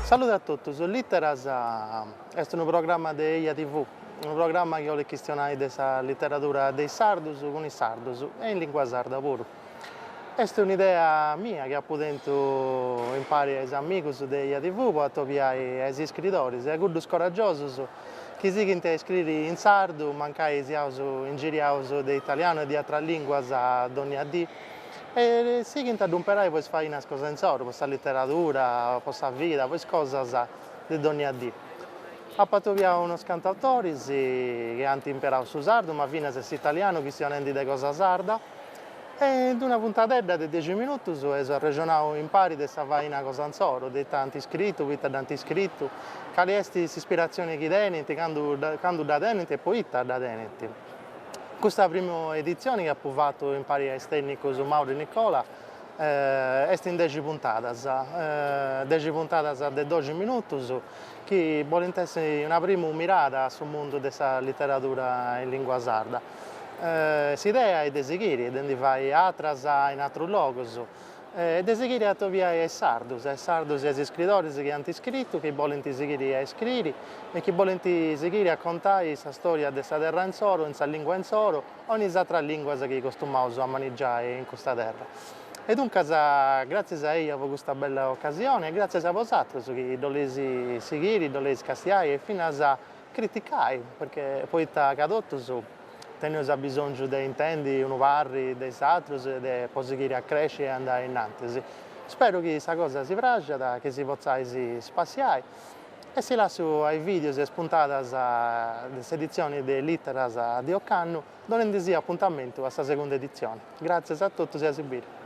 Salude a totus, Lìteras est unu programma de Eja TV, unu programma chi 'olit chistionai de sa literadura de is sardus cun is sardus e in lìngua sarda puru. Est un'idea mia chi apu tentu impari a is amigus de Eja TV po atobiai a is iscridoris e a cuddus coragiosus chi sighint a iscriri in sardu mancai siaus ingiriaus de italianu e de atras lìnguas dònnia dì e sighint a ddu imperai po is fainas cosa insoru, po sa literadura, po sa vida, po is cosas de dònnia dì. Apu atobiau unos cantu autoris chi ant imperau su sardu ma finas s'italianu chistionendi de cosa sarda E in d'una puntadedda de dexi minutus eus arrexonau impari de sa faina cosa insoru, de ita ant scritu, poita dd'ant scritu, cali est s'ispiratzioni chi tenint, candu candu dda tenint e poita dda tenint. Custa primu editzioni chi apu fatu impari a is tènnicus Mauro e Nicola est in dexi puntadas, dexi puntadas de doxi minutus chi bolint essi una primu mirada a su mundu de sa literadura in lingua sarda. S'idea est de sighiri, de ndi fai atras in atrus logus e de sighiri a atobiai a is sardus, a is sardus e a is iscridoris chi ant iscritu, chi bolint sighiri a iscriri e chi bolint sighiri a contai sa storia de sa terra insoru in sa lingua insoru o in is atras linguas chi costumaus a manigiai in custa terra. E duncas gràtzias a Eja po custa bella ocasioni e gràtzias a bosatrus chi dd'oleis sighiri, dd'oleis castiai e finas criticai, perché poita ca totus teneus abisongiu de intendi unu parri de is atrus e de po sighiri a cresci e andai innantis. Speru chi sa cosa si praxat, chi si potzais spassiai e si lassu a is videos e is puntadas de s'editzioni de Literas de ocannu, donendisì apuntamentu a sa segunda editzioni. Gràtzias a totus e a si biri.